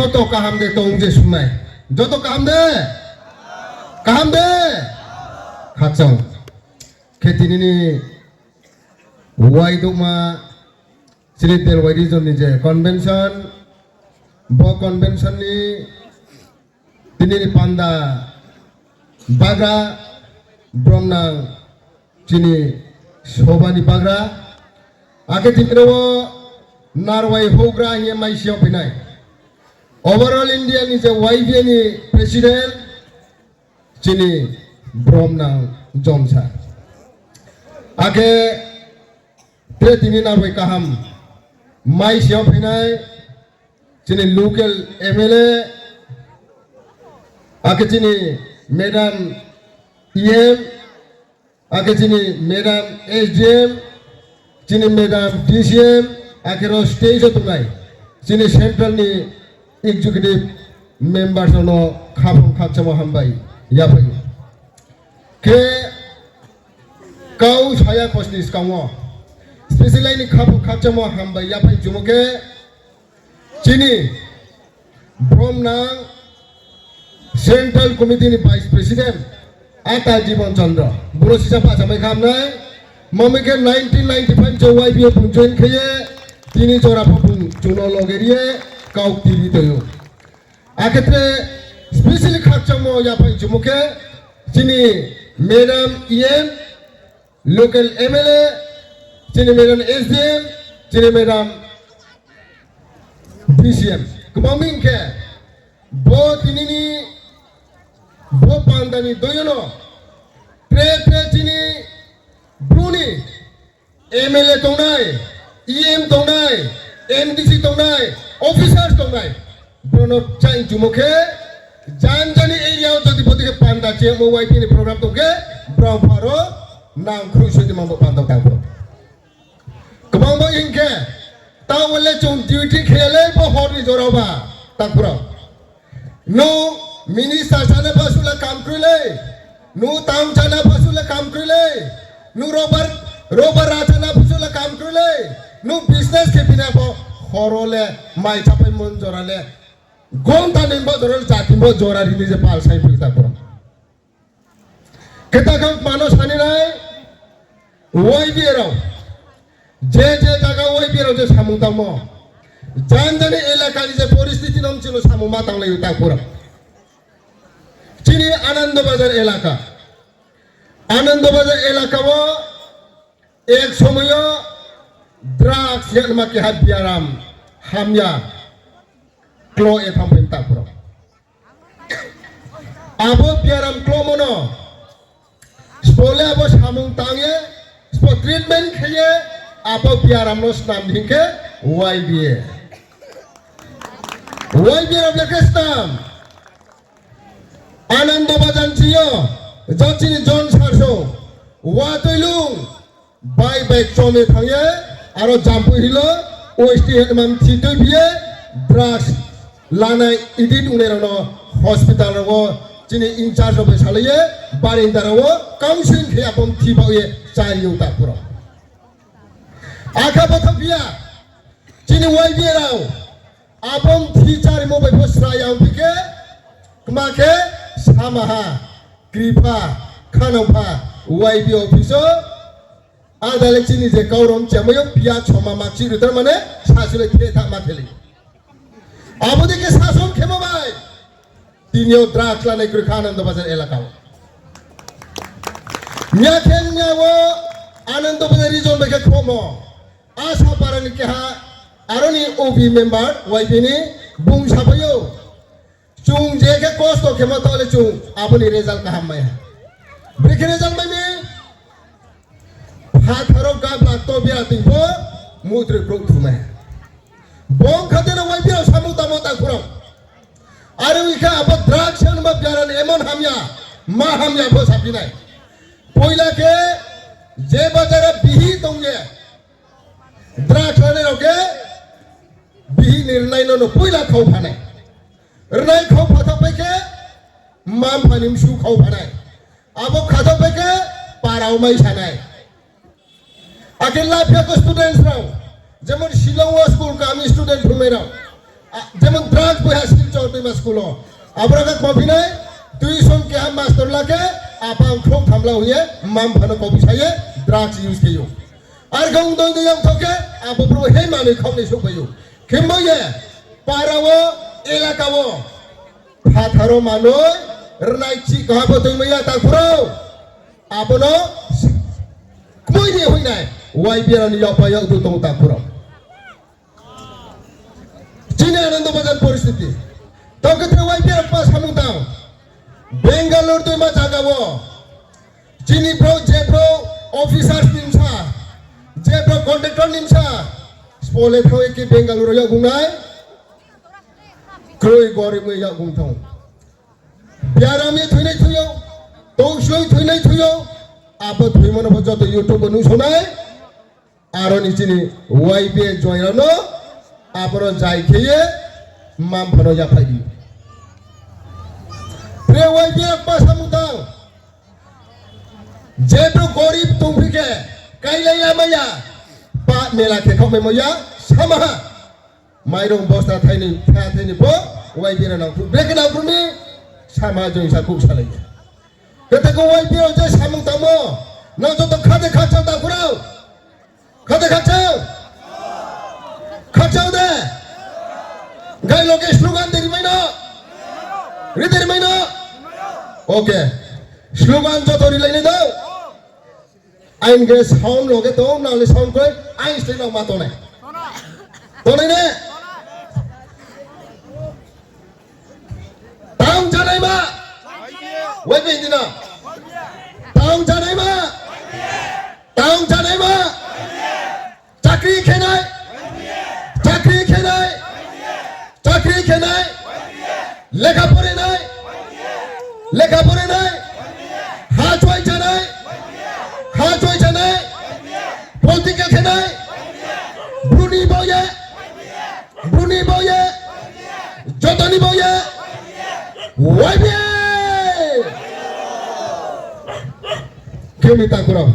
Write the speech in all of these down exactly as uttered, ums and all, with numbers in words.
Joto kaham de tong je sungnai? Joto kaham de? Kaham de? Khakchang. Khe tini ni waidouhma chini Delwai region ni je convention, bo convention ni tini ni panda bagra, bromnang chini soba ni bagra, akhe tini ro wo Narwai houhgra hing ye maisi yag phainai. Overall India ni je Y B A ni president, chini bromnang Jomsa. Akhe tre tini Narwai kaham maisi yag phainai, chini local M L A, akhe chini madam E M, akhe chini madam S D M, chini madam D C M, akhe ro state wo tongnai chini central ni executive members rao no khaphang khakchangmo hambai yaphai ou. Khe kau saya khosni skang wo, specially ni khaphang khakchangmo hambai yaphai chumo khe, chini bromnang Central Committee ni Vice President Ata Jibon Chandra, boro sisa pachamai khamnai, mami khe nineteen ninety-five se Y B A bung join khe ye, tini jora pho bung chung no loge ri ye, kau tiri tong ou. Akhe tre specially khakchangmo yaphai chumo khe, chini madam E M, local M L A, chini madam S D M, chini madam D C M. Kma mi hing khe, bo tini ni, bo panda ni doi yo no, tre tre chini Bru ni M L A tongnai, E M tongnai, M D C tongnai, officers tongnai, brao no chaing chumo khe, jan jani area wo jodi bodei khe panda chemo Y B A ni program tong khe, brao pharo nang khruh soi di mangbo panda tang phro. Kbang bo hing khe, taoh wo le chung duty khe le bo hor ni jora ba, tang phro. Nung minister chana pha suh le kam kroi le, nung town chana pha suh le kam kroi le, nung rubber, rubber ra chana pha suh le kam kroi le, nung business khe bina pho hor wo le mai chapai mon jora le, gonta ni bo jora le, jati bo jora ri ni je pal sai phi ta kho. Khe ta khe mano sani nai, Y B A rao, je je jaga Y B A rao je samung tangmo, jan jani elaka ni je poristiti no chini samung ma tanglai ou ta kho rao. Chini Anando Bazar elaka, Anando Bazar elaka wo ek somoi yo drugs hingma keha biaram hamya klo ye thanngphai ta kho rao. Abo biaram klomo no sbo le abo samung tang ye, sbo treatment khe ye, abo biaram no snam hing khe Y B A. Y B A rao le khe snam. Anando Bazar ching yo, jat chini John Sarso, watoi lung, bai bai chom ye thanng ye, aro Jampui Hill wo, O S T head mam thi tui phi ye, drugs lanai edit ongnai rao no hospital rao wo, chini in charge rao bai salai ye, barinda rao wo counseling khe abo thi baoh ye chári ou ta kho rao. Akhe bo thanng phi ya, chini Y B A rao, abo thi chárimo bai pho sra ya ongphi khe, kma khe samaha, kripha, khanangpha, Y B A office wo, ada le chini je kau rom chamai yo pia choma ma chih ri tar mane, sasu le the tha ma khe le. Abo dei khe sason khemo bai, tini yo drugs lanai kroi kha Anando Bazar elaka wo. Mya khe mya wo Anando Bazar region bai khe khomo. Asapara ni keha, aro ni O B member, Y B ni, bung saphai ou. Chung je khe kosto khemo thaoh le chung, abo ni result kaham mai ha. Brekhe result mai mi? Phathar wo gabla to bera tong pho, mutroi brouh thumai ha. Bong kha de no Y B rao samung tangmo ta kho rao. Are ong khe abo drugs hingma biaram emon hamya, ma hamya pho saphi nai. Poila khe je bazar wo bihih tong ye, drugs lanai rao khe bihih ni rnai no no poila khau pha nai. Rnai khau pha tha pai khe, mma-mpha ni bsu khau pha nai. Abo kha tha pai khe, para wo mai sa nai. Akhe laphi ya kho students rao, jemon Shillong wo school kami student phungnai rao, jemon drugs bai ha ma school wo. Aboro khe kma phi nai, tuition keha master la khe, apa ang khrouh tham la hing ye, mma-mpha no kauphi sa ye, drugs use khe ou. Ar khe ong doi doi yag thou khe, abo brouh he manoi khaoh ni souhphai ou. Khembo ye, para wo, elaka wo, phathar wo manoi, rnai chih kaha pho toingmai ya takhu rao. Abo no kmoi ni hoih nai, Y B A rao ni yakpa yakdu tong takhu rao. Chini Ananda Bazar poristhiti. Tao khe tre Y B A kpa samung tang. Bangalore toima zaga wo. Chini brouh je brouh officers ni bsa, je brouh contractor ni bsa, spo le thanng ye khe Bangalore wo yakgung nai. Kroi gorib ong ye yakgung thanng. Biaram ye thoinai thoi ou, tongsloi thoinai thoi ou, abo thoimo no pho joto YouTube wo nuhsao nai. Aro ni chini Y B A join rao no, abo no jai khe ye, mma-mpha no yaphaih di. Tre Y B A kpa samung tang. Je brouh gorib tongphi khe, káilai lamai ya, pa mela khe khaohmaimo ya, sama ha. Mairung bosta thaini, tha thaini pho, Y B A rao nangkhruh, brekhe nangkhruh ni, sama join sa khouh salai ya. Khe takhu Y B A rao je samung tangmo, nang joto kha de khakchang takhu rao. Kha de khakchang. Khakchang de. Gai loge slogan de rimai no. Ri de rimai no. Okay. Slogan joto rilai nai dou. Aini khe sound loge tong, nang le sound kroi, aini slái nang ma tongnai. Tongnai ne? Tang janaima. Y B A hindi na. Tang janaima. Tang janaima. Chakri khe nai. Chakri khe nai. Chakri khe nai. Lekha pore nai. Lekha pore nai. Ha choi chanai. Ha choi chanai. Political khe nai. Bru ni baoh ye. Bru ni baoh ye. Joto ni baoh ye. Y B A. Khe mi takhu rao.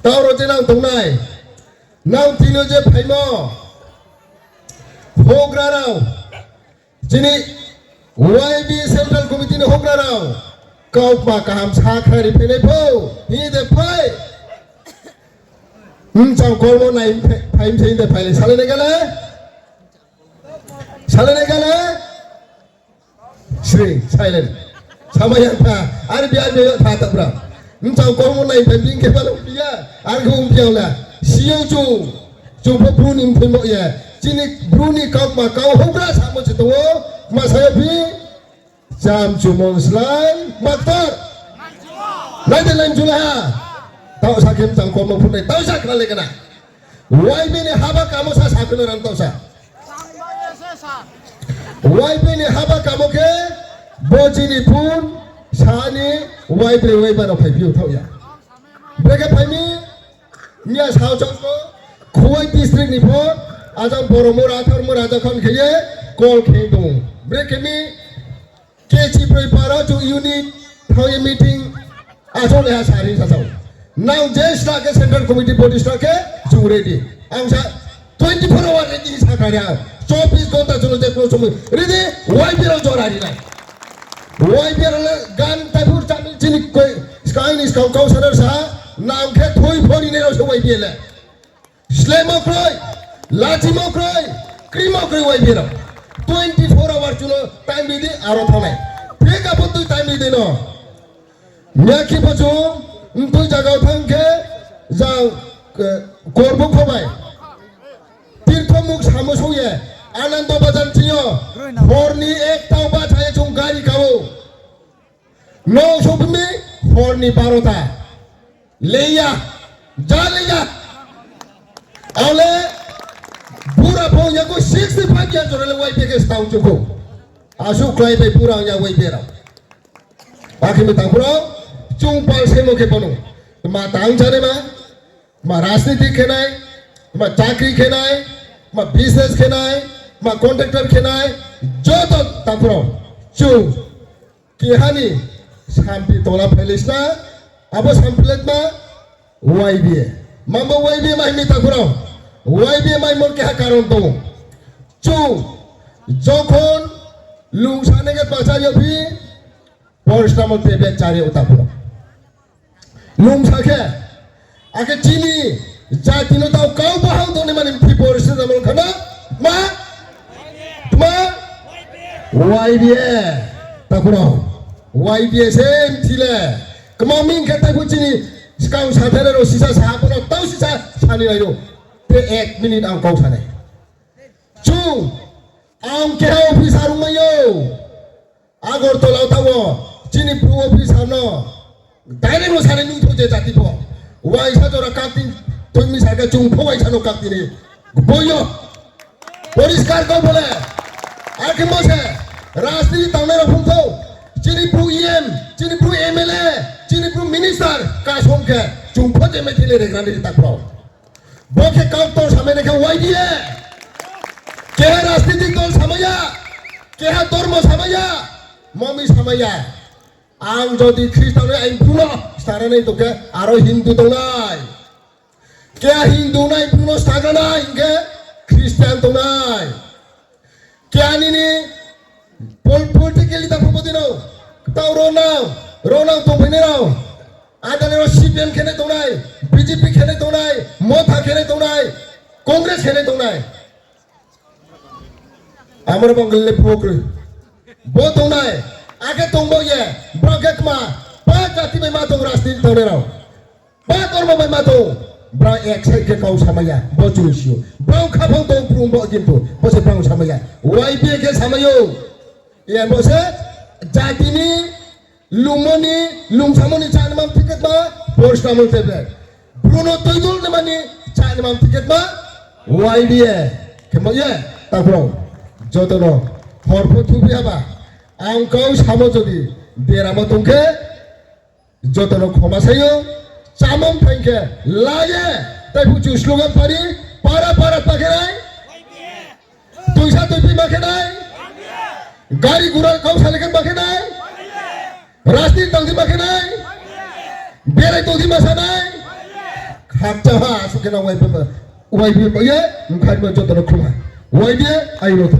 Tao ro je nang tongnai, nang tini je phaimo, houhgra rao, chini Y B A Central Committee ni houhgra rao, kaukma kaham sa khnari phainai pho, hing de phai. Mchang kormo nai phai, phai mse hing de phai le, salai nai gale? Salai nai gale? Sri, silent. Sama yang tha, R B I B yo tha ta bra. Mchang kormo nai phai bing khe balo pia, ar khe ong pia la. Siyong chung, chung pho Bru ni mthoimo ye. Chini Bru ni kaukma kau houhgra samo se tong ou, ma sa yo phi. Cham chumon slái, maktor. Nai de laim chula ha. Tao sa khe mchang kormo phunai, tao sa khna le kana. Y B ni haba kamo sa sa khna ran tao sa. Y B ni haba kamo khe bo chini phun sa ni Y B ni Y B no phai phi ou thaoh ya. Brekhe phai mi, miya sao chang ko, Khowai district ni pho, ajang Boromura, Tharmura, ajang khon khe ye, call khe tong. Brekhe mi, K C broi para chung unit, thao ye meeting, asol leha sari sa sao. Nang je sra khe central committee body sra khe, chung ready. Ang sa twenty four hour ready sa kha ri ang. Chobbish ghonta chung je kono somoy ready, Y B rao jora ri nai. Y B rao le gan taipur chami chini koi, sky ni skang kau sadar sa, nang khe thui phori nai rao se Y B le. Slemo kroi, lachimo kroi, krimo kroi Y B rao. Twenty four hour chuno time ri di, aro thangnai. Thik abo tui time ri di no. Miyakhe pho chung, mtui jaga wo thanng khe, jang, eh, Korbo Khobai. Tirtho muk samo song ye, Anando Bazar ching yo, hor ni ekta wo bacha ye chung gari ka ou. No sophimi, hor ni barota. Leya, ja leya. Ale, bura pho yago sixty five years jora le Y B khe stang chukho. Asuh klái bai bura ya Y B rao. Akhe mi takhu rao, chung pal semo khe bono. Ma tang janaima, ma rajniti khe nai, ma chakri khe nai, ma business khe nai, ma contractor khe nai, joto takhu rao. Chung keha ni sampi tola phailai sna, abo sampi le tma Y B A. Mambo Y B A mai mi takhu rao. Y B A maimo keha karon tong ou. Chung Jokhon lungsa nai khe tma chári yo phi, paracetamol tablet chári yo ta pho. Lungsa khe, akhe chini jati no tao kau bahang tongnaima ni mthi paracetamol kha na, tma? Tma? Y B A, takhu rao. Y B A se mthi le. Kma mi hing khe taibu chini skang sathai rao sisa sa ha, bo no tau sisa sa ni lai ou. Te ek minute ang kau sa nai. Chung, ang keha officer ongmai ou. Agartala thanng wo, chini Bru officer no direct no sanai nung tho je jati pho. Uaingsa jora kaktin tongmi sa khe chung pho uaingsa no kaktin ni. Boi yo. Poriskar kau bo le. Akhe bo se, rajniti tangnai rao phung thou. Chini Bru E M, chini Bru M L A, chini Bru minister, kasom khe, chung pho je meeting le regra ni takhu rao. Bo khe kau dol samai nai khe Y B A. Keha rajniti dol samai ya, keha dormo samai ya, mo mi samai ya. Ang jodi Khristan le aini Bru no sara nai tong khe aro Hindu tongnai. Keha Hindu nai Bru no sara nai hing khe Khristan tongnai. Keha nini pol-, political leader pho bodei no, tau ro nang, ro nang tongphainai rao. Adani rao C P M khe nai tongnai, B J P khe nai tongnai, Motha khe nai tongnai, Congress khe nai tongnai. Amra bang le phokri. Bo tongnai, akhe tong bo ye, brao khe kma, pa jati bai ma tong rajniti tangnai rao. Pa dormo bai ma tong, brao ek side khe kau samai ya, bo chung si ou. Brao khaphang tong phrung bo kintu, bo se brao samai ya. Y B A khe samai ou. Iyan bo se jati ni lungmo ni, lungsamo ni chá ni mam ticket ma, paracetamol tablet. Bru no tuidul ni mani chá ni mam ticket ma, Y B A. Khe ma ye, takhu rao. Joto no, hor pho thuphi haba. Ang kau samo jodi, deramo tong khe, joto no khoma sai ou, chámung phaing khe, la ye, taibu chung slogan pari, para para tma khe nai, tuisa tuipi ma khe nai, gari gura kau sale khe ma khe nai, rajniti tang di ma khe nai, berai tong di ma sa nai, khakcha ha, asuh khe na Y B A, Y B A ye, mkhaimo joto no khoma, Y B A, aino tho.